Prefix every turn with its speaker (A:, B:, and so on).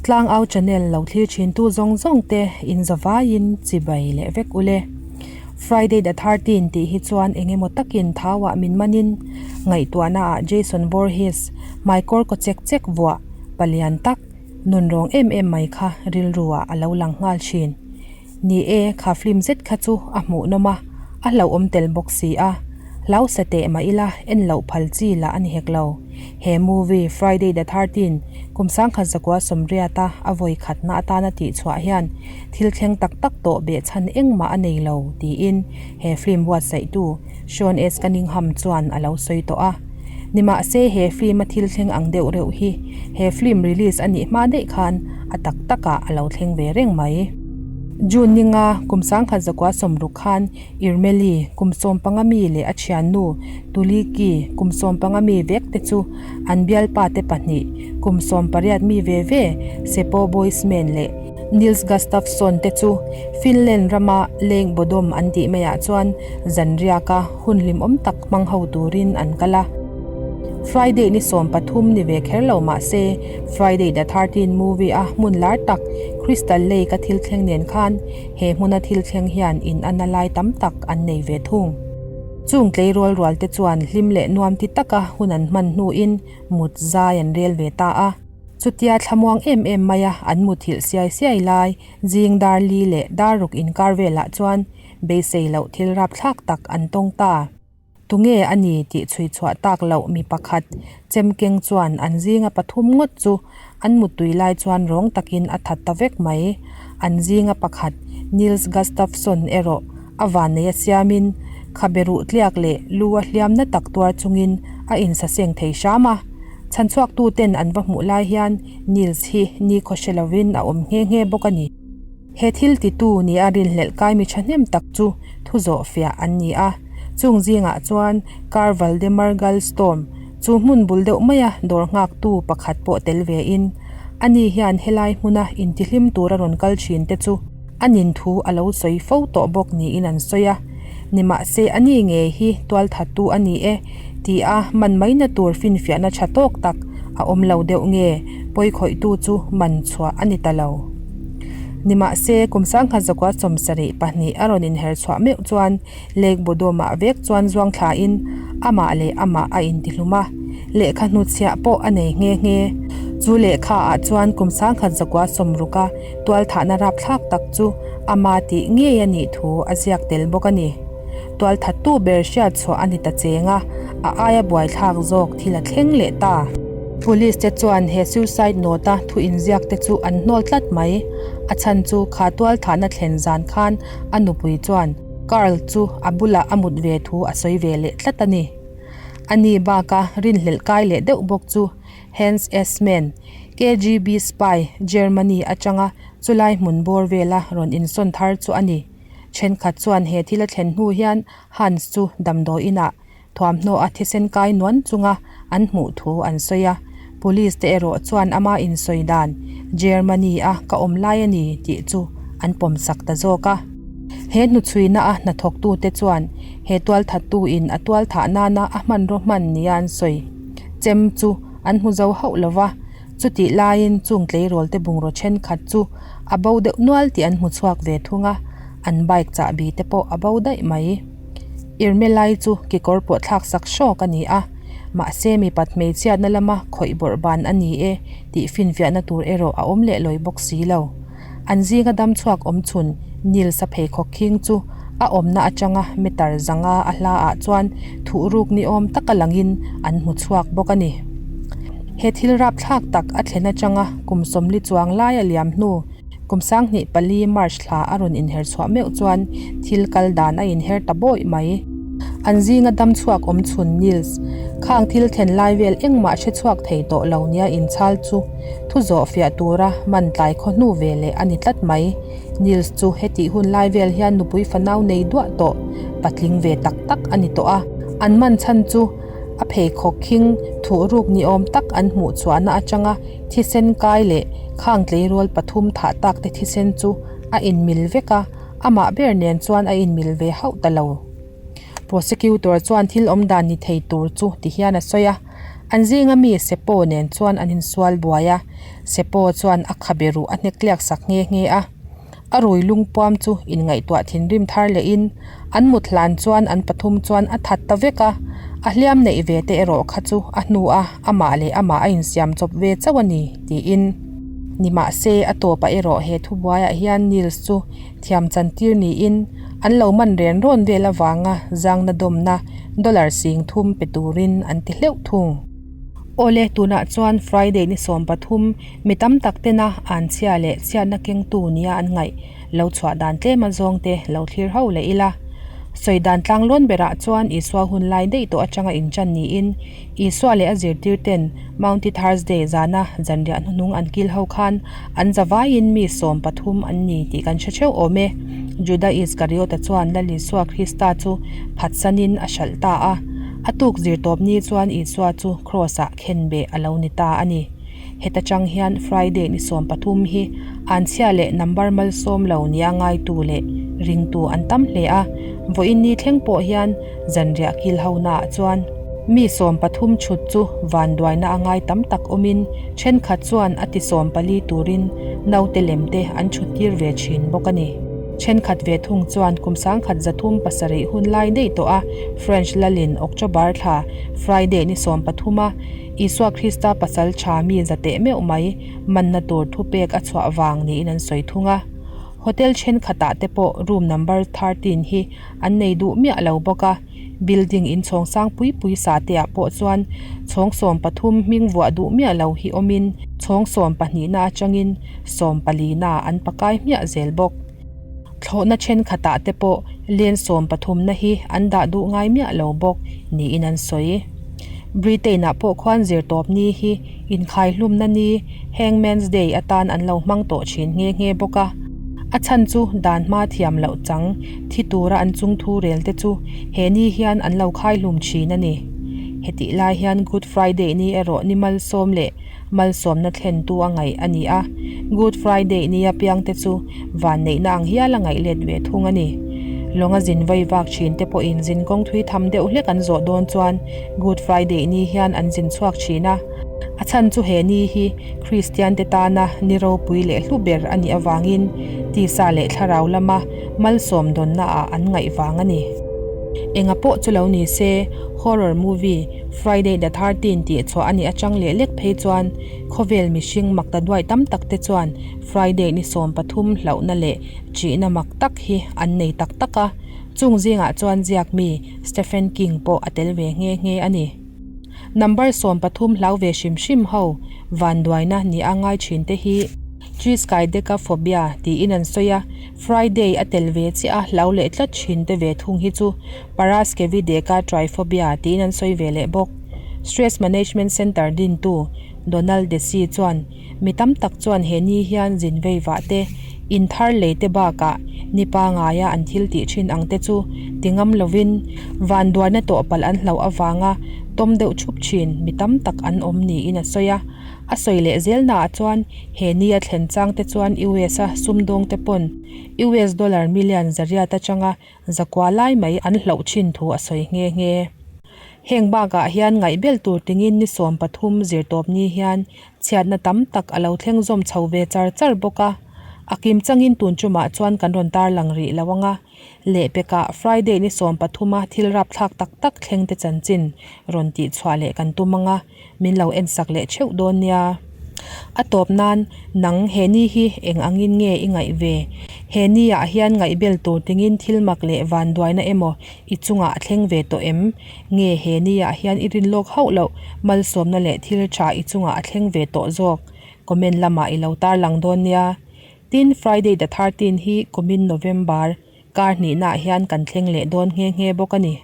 A: Tlangau channel lo thlir thintu zawng zawng te in zavaiin chibai leh vek ule. Friday the 13 tih hi chuan eng emaw takin thauah min manin ngaihtuahna ah Jason Voorhees hmaikawr kaw chek chek vuah palian tak nunrawng em em mai kha rilru ah a lo lang nghal thin. Ni e, kha film zet kha chu a hmuhnawm a, a hlauhawm tel bawk si a. Hlau sa teh mah ila en loh phal chi lah a ni hek lo. He movie Friday the 13, kum sangkhat zakua sawmriata a vawi khatna atana tihchhuah hian thil thleng tak tak tawh behchhan engmah a nei lo tiin he film buatsaihtu Sean S Cunningham chuan a lo sawi tawh a. Nimahse he film a thil thleng ang deuh reuh hi he film release a nih hma daih khan a tak takah a lo thleng ve reng mai. June ninga kum sangkhat zakua sawmruk khan Irmeli kum sawmpanga mi leh a thiannu Tuliki kum sawmpanga mi vek te chu an bialpa te pahnih kum sawmpariat mi ve ve Seppo Boisman leh Nils Gustafsson te chu Finland rama Lake Bodom an tih maiah chuan zanriaka hun hlimawm tak hmang ho turin an kal a. Friday ni 13 ni ve kher lo mah se Friday the 13 movie a hmun lar tak Crystal Lake a thil thleng nen khan he hmuna thil thleng hian in ana lai tam tak an nei ve thung. Chung tleirawl rual te chuan hlim leh nuam ti taka hun an hman hnuin mut zai an rel ve ta a. Chutia thlamuang em em maia an muthilh siai siai lai zing dar li leh dar ruk inkar velah chuan beisei loh thil rapthlak tak an tawng ta. Tunge a ni tih chhui chhuah tak loh mi pakhat chemkeng chuan an zinga pathum ngawt chu an muttui lai chuan rawng takin a that ta vek mai. An zinga pakhat Nils Gustafsson erawh a vannei a siamin khabe ruh tliak leh lu a hliamna tak tuar chungin a insaseng thei hram a. Chhanchhuaktuten an va hmuh lai hian Nils hi nikhaw hre lovin a awm nghe nghe bawk a ni. He thil titu nia rinhlelh kai mi thahnem tak chu thu zawh fiah an ni a. Chung zingah chuan Carl Valdemar Galstorm chu hmun bul deuh maia dawr nghaktu pakhat pawh tel vein ani hian helai hmuna intihlim tura rawn kal thin te chu a nin thu a lo sawi fo tawh bawk niin an sawi a. Nimahse ani ngei hi tualthattu a ni e ti a man maina tur finfiahna tha tawk tak a awm lo deuh nge pawikhawihtu chu man chhuah a ni ta lo. Nimahse kum sangkhat zakua sawmsarih pahnih a rawn inher chhuah meuh chuan Lake Bodom-ah vek chuan zuang thlain amah leh amah a intihlum a, lehkha hnuchhiah pawh a nei nghe nghe. Chu lehkha ah chuan kum sangkhat zakua sawmruka tualthahna rapthlak tak chu ama tih ngei a nih thu a ziak tel bawk a ni. Tualthattu ber hriat chhuah a ni ta cheng a, a aia buaithlak zawk thil a thleng leh ta. Police te chuan he suicide note a thu inziak te chu an hnawl tlat mai. A chhan chu kha tualthahna thlen zan khan a nupui chuan Carl chu a bulah a mut ve thu a sawi ve leh tlat a ni. Ani baka rinhlelh kai leh deuh bawk chu Hans Essmann, KGB spy, Germany atanga chulai hmun bawr vela rawn insawn thar chu a ni. Thenkhat chuan he thil a thlen hnu hian Hans chu damdawi inah thuamhnaw a thisen kai nuan chunga an hmuh thu an sawi a. Police te erawh chuan ama insawi dan Germany a ka awm lai a ni tih chu an pawm sak ta zawk a. He hnuchhuina a hnathawktute chuan he tualthattu in a tualthah nana a hmanraw hman nia an sawi chem chu an hmu zo hauh lova. Chutih laiin chung tleirawl te bungraw thenkhat chu a bo deuh nual tih an hmu chhuak ve thung a, an bike chahbi te pawh a bo daih mai. Irmelai chu kekawr pawh thlak sak hrawk a ni a, mahse mipat hmeichhiatna lama khawih bawrh ban a ni e tih finfiahna tur erawh a awm leh lawi bawk si lo. An zinga dam chhuak awm chhun Nils a pheikhawk khing chu a awmna atanga meter zanga a hla ah chuan thuhruk ni awm taka langin an hmu chhuak bawk a ni. He thil rapthlak tak a thlen atanga kum sawmli chuang lai a liam hnu kum sanghnih pali March thla a rawn inher chhuah meuh chuan thil kal dan a inher ta bawih mai. An zinga dam chhuak awm chhun Nils khang thil thlen lai vel engmah hre chhuak thei tawh lo nia inchhal chu Thu zawh fiah tura man tlai khaw hnu ve leh a ni tlat mai. Nils chu hetih hun lai vel hian nupui fanau nei duah tawh patling ve tak tak a ni tawh a. An man chhan chu a pheikhawk khing thuhruk ni awm tak an hmuh chhuahna atanga thisen kai leh khang tleirawl pathum thah tak te thisen chu a inmil vek a, amah ber nen chuan a inmil ve hauh ta lo. Prosecutor chuan thil awm dan ni thei tur chu ti hian a sawi a. An zinga mi Seppo nen chuan an insual buai a, Seppo chuan a khabe ruh a hnek tliak sak nghe nghe a. A rui lungpuam chu inngaihtuah thinrim thar lehin an mut hlan chuan an pathum chuan a that ta vek a, a hliam neih ve te erawh kha chu a hnu a amah leh amah a insiam chawp ve chauh a ni tiin. Nimahse a tawpah erawh he thubuaiah hian Nils chu thiam chantir niin an lo man ren rawn vel avanga zangna dawmna dollar 3000 pe turin an ti hleuh thung. Awle tunah chuan Friday ni 13 Mi tam tak tena anchhia leh chhiatna kengtu nia an ngaih lo chhuah dan tlem a zawng te lo thlir ho leh ila. Sawi dan tlanglawn berah chuan Isua hun lai daih tawh atanga inchan niin Isua leh a zirtir ten Maundy Thursday zana zanriah hnuhnung an kil ho khan an zavaiin mi 13 an ni tih kan hre theuh awm e. Juda Iskariota chuan Lal Isua Krista chu phatsanin a hralh ta a. A tuk zirtawp ni chuan Isua chu Kraws-ah khenbeh a lo ni ta a ni. Heta chang hian Friday ni 13 hi anchhia leh number malsawm lo nia ngaitu leh ringtu an tam hle a, vawiin ni thleng pawh hian zanriah kil ho naah chuan mi 13 chhut chu vanduaina a ngai tam tak awmin thenkhat chuan a ti 14 turin naute lem te an chhut tir ve thin bawk a ni. Thenkhat ve thung chuan kum 1307 hun lai daih tawh a French lalin October thla Friday ni 13 a Isua Krista pasal tha mi za teh meuh mai manna tur thupek a chhuah vang niin an sawi thung a. Hotel thenkhatah te pawh room number 13 hi an nei duh miah lo bawk a, building inchhawng sang pui pui sa te ah pawh chuan chhawng 13 hming vuah duh miah lo hi awmin chhawng 12 na atangin 14 na an pakai hmiah zel bawk. Thlawhna thenkhatah te pawh len 13 na hi an dah duh ngai miah lo bawk niin an sawi. Britain ah pawh khuan zirtawp ni hi inkhaihlumna ni Hangman's Day atan an lo hmang tawh thin nghe nghe bawk a. A chhan chu dan hma thiam loh chang thi tura an chungthu rel te chu he ni hian an lo khaihlum thin a ni. Hetih lai hian Good Friday ni erawh ni malsawm leh malsawmna thlentu a ngaih a ni a, Good Friday nia piangte chu vanneihna ang hial a ngaih let ve thung a ni. Lawnga zin vai vak thin te pawhin zin kawng thui tham deuh hlek an zawh dawn chuan Good Friday ni hian an zin chhuak thin a, a chhan chu he ni hi Kristian te tana ni ropui leh hlu ber a nih avangin tisa leh thlarau lama malsawm dawnna ah an ngaih vang a ni. Enga pawh chu lo ni se, horror movie Friday the 13 tih chhuah a nih atang leh lek phei chuan khawvel mihring mak ta duai tam tak te chuan Friday ni 13 hlauhna leh ṭihna mak tak hi an nei tak tak a, chung zingah chuan ziak mi Stephen King pawh a tel ve nghe nghe a ni. Number 13 hlau ve hrim hrim ho vanduaina ni a ngai thin te hi Triskaidekaphobia tiin an sawi a, Friday a tel ve chiah a hlau leh tlat thin te ve thung hi chu Paraskevidekatriphobia tiin an sawi ve leh bawk. Stress Management Center dintu Donald Deci chuan mi tam tak chuan he ni hian zin vei vah te, in thar lei te bakah ni pangaia an thil tih thin ang te chu ti ngam lovin vanduaina tawh palh an hlauh avanga tawm deuh thup thin mi tam tak an awm niin a sawi a. A sawi leh zelnaah chuan he ni a thlen chang te chuan US a sumdawng te pawn US dollar million zariat atanga zakua lai mai an hlauh thin thu a sawi nghe nghe. Heng bakah hian ngaihbel tur tingin ni 13 zirtawp ni hian chhiatna tam tak a lo thleng zawm chho ve char char bawk a. A kim changin tun tumah chuan kan rawn tarlang rih lo anga lehpekah Friday ni 13 a thil rapthlak tak tak thleng te chanchin rawn tih chhuah leh kan tum anga min lo en sak leh theuh dawn nia. A tawp nan nang he ni hi eng angin nge i ngaih ve? He ni ah hian ngaihbel tur tingin thil mak leh vanduaina emaw i chungah a thleng ve tawh em? Nge he ni ah hian i rin lawk hauh loh malsawmna leh thil tha i chungah a thleng ve tawh zawk? Comment lamah i lo tarlang dawn nia. Tin, Friday the 13 hi kumin November kar hnihnaah hian kan thleng leh dawn nghe nghe bawk a ni.